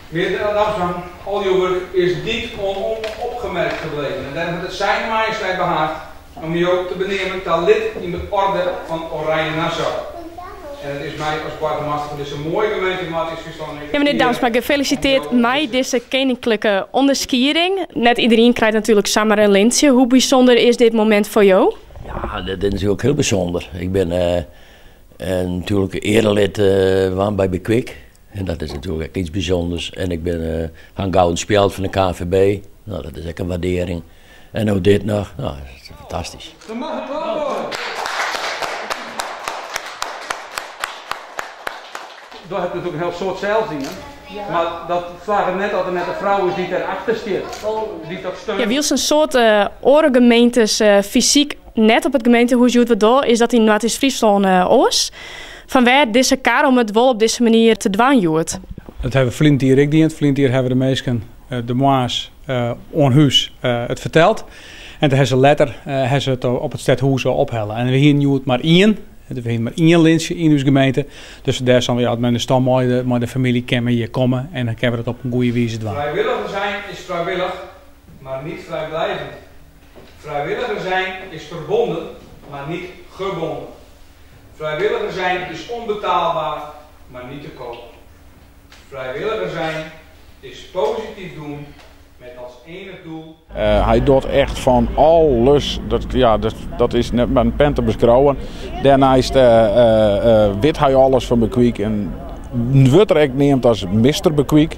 Meneer Damsma, al jo wurk is niet onopgemerkt gebleven en daarom heeft het zijn majesteit behaagd om jo te beneamen ta lid yn de Orde van Oranje Nassau. En it is my as boargemaster fan dizze moaie gemeente Noardeast-Fryslân Ja, meneer Damsma, gefelisitearre mei dizze keninklike ûnderskieding. Net iderien krijt natuerlik samar in lintsje. Hoe bysûnder is dit momint foar jo? Ja, dat is natuerlik hiel bysûnder. Ik bin natuerlik earelid by Be Quick. En dat is natuerlik ek iets bysûnders. En ik bin ha in gouden spjeld fan de KNVB. No, dat is ek in waardearring. En no dit noch. No, dat is fantastysk. Dan mag het klaar worden. Dat hat natuerlik in hiel soad sels dien. Mar dat slagget net as der net in frou is dy't dêrachter stiet. Dy't dat steunt. Ja, wylst in soad oare gemeentes fysyk net op it gemeentehûs hjoed wat dogge, is dat yn Noardeast-Fryslân oars. Fanwêr dizze kar om it wol op dizze manier te dwaan hjoed? Dat hawwe we ferline jier ek dien. Ferline jier hawwe de minsken de moarns oan hús it ferteld. En toen hawwe se letter hawwe se it op it stedhûs ophelle. En we hienen hjoed mar ien. We hienen mar ien lintsje yn ús gemeente. Dus dêr seinen we, ja, men is dan mei de famylje kinne we hjir komme en dan kinne we dat op in goede wize dwaan. Vrijwilliger zijn is vrijwillig, maar niet vrijblijvend. Vrijwilliger zijn is verbonden, maar niet gebonden. Vrijwilliger zijn is onbetaalbaar, maar niet te koop. Vrijwilliger zijn is positief doen met als enig doel. Hy docht echt fan alles. Dat, ja, dat, dat is net mei in pen te beskriuwen. Dêrneist wit hy alles fan Be Quick en wurdt er ek neamd as Mister Be Quick.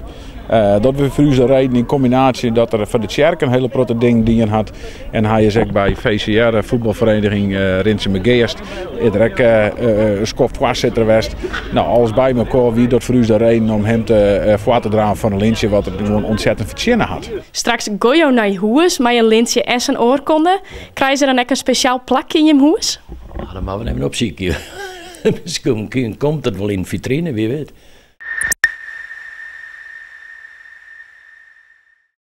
Dat wie foar ús de reden yn kombinaasje dat er foar de tsjerke in hiele protte dingen dien hat. En hy is ek by VCR, voetbalvereniging Rinsumageast, is er ek in skoft foarsitter west. No, alles by mekoar wie dat foar ús de reden om him te foar te dragen foar in lintsje wat er gewoan ontzettend fertsjinne hat. Straks gean jo nei hûs mei in lintsje en sa'n oarkonde. Krije se dan ek in spesjaal plakje yn jim hûs? No, dan moatte we even opsykje. Miskien komt it wol yn de fitrine, wa wit.